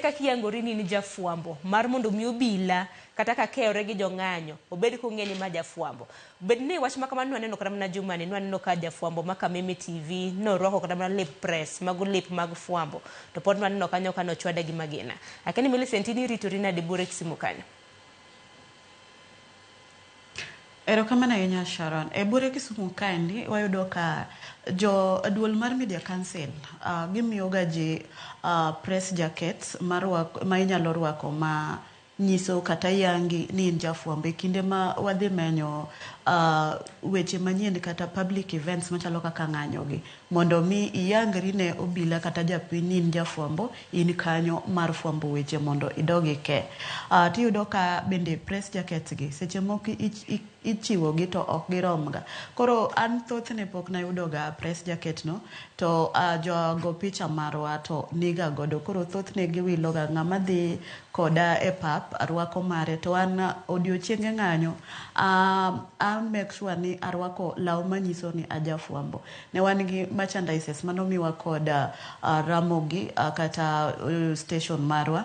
kaka iyangori ni in jafwambo mar mondo mi obila kata ka kewre gi jong'anyo obed kong'e ni ma jafwambo. Bed ni wach ma kamano nwaneno kata mana jumani nwaneno ka jafwambo ma Kameme TV norwako kata mana lep press mago lep mag fwambo to pod nwaneno kanyo ka nochwade gi magina. Akia ni Millicent in iritori nade buore Kisumu kanyo? Erokamano ahinya Sharon. E buore Kisumu kaendi wayudo ka jo duol mar Media Council uh, gimiyo ga ji uh, press jackets ma inyalo rwako ma nyiso kata yangi ni in jafwambo e kinde ma wadhi menyo uh, weche manyien kata public events machalo kaka ng'anyo gi mondo mi iyangri ne obila kata japiny ni in jafwambo in kanyo mar fwambo weche mondo idog ike. Uh, tiyudo ka bende press jackets gi seche moko ichiwo gi to ok girom ga. Koro an thothne pok nayudo ga press jacket no to uh, jogo picha marwa to niga godo. Koro thothne giwilo ga ng'ama dhi koda e pap rwako mare to an odiochienge ng'anyo a make sure ni arwako law manyiso ni ajafwambo. Ne wan gi merchandises manomiwa kod uh, Ramogi uh, kata uh, station marwa.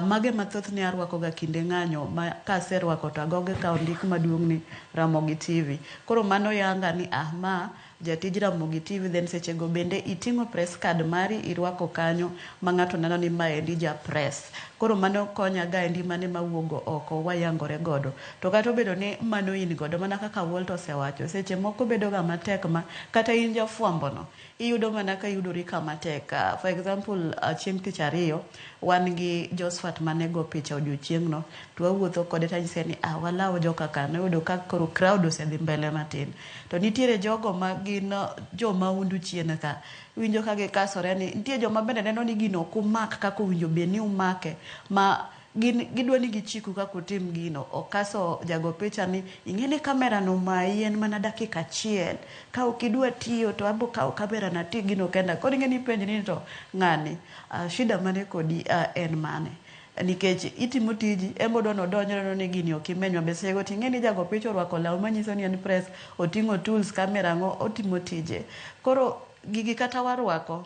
Mage ma thothne arwako ga kinde ng'anyo ma kaserwako to agoge ka ondik maduong' ni Ramogi TV. Koro mano yanga ni ah ma jatij Ramogi TV then seche go bende iting'o press card mari irwako kanyo ma ng'ato neno ni maendi ja press. Koro mano konya gaendi mane mawuogo oko wayangore godo. To kata obedo ni mano in godo mana kaka Walter osewacho seche moko bedo ga matek ma kata in jafwambo no iyudo mana ka iyudori kama tek. For example chieng' tich ariyo wan gi Josphat mane go picha odiochieng' no to wawuotho kode tanyise ni ah walaw joka ka noyudo ka koro crowd osedhi mbele matin. To nitiere jogo ma gin jo mahundu chien ka iwinjo ka gikasore ni nitie joma bende neno ni gino ok umak kaka owinjo bed ni umake ma gin gidwa ni gichiku kaka utim gino. Okaso jago picha ni ing'e ni kamera no omayi en mana dakika achiel ka ok idwa tiyo to abo kawo kamera na ati gino kenda. Koro ing'e ni ipenjri ni to ng'ani uh, shida mane kodi uh, en mane? Nikech itimo tiji en be odwa ni odonj oneno ni gini ok imeny maber. Seche go ting'e ni jago picha orwako law manyiso ni en press, oting'o tools, camera ang'o, otimo tije. Koro gigi kata warwako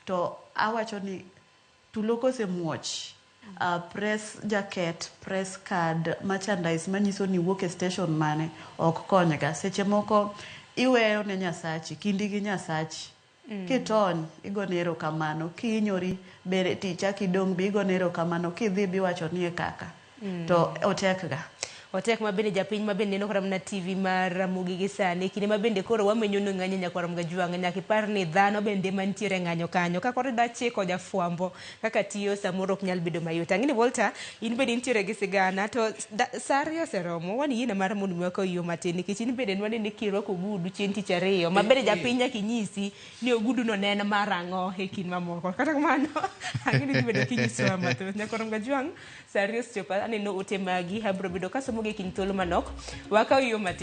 to awacho ni tulo kosemuoch uh, press jacket, press card, merchandise manyiso ni wuok e station mane ok konyga. Seche moko iweyo ne Nyasachi, kindi gi Nyasachi. Kitony, igone erokamano. Kihinyori be tichak idong' be igone erokamano. Kidhi be iwacho ni e kaka. To otek ga. Otek ma bende japiny ma bende neno kata mana TV mar Ramogi gi sani kinde ma bende koro wamenyo no ng'anyo nyakwar Mgajwang' nyaka ipar ni dhano bende mantiere ng'anyo kanyo ka koro idwa chiko jafwambo kaka tiyo samoro ok nyal bedo mayot. Ang'e ni Walter in bende intiere gi sigana to sa ariyo oseromo wan yiena mar mondo mi wakaw yo matin nikech in bende nwaneni kirwako ogudu chieng' tich ariyo ma bende japiny nyaka inyisi ni ogudu no ne en mar ang'o e kind mamoko. Kata kamano ang'e ni idhi bedo kinyisowa mathoth. Nyakwar Mgajwang' Sa ariyo osechopo aneno ote magi abiro bedo kasomogi e kind thuolo manok. Wakaw yo matin.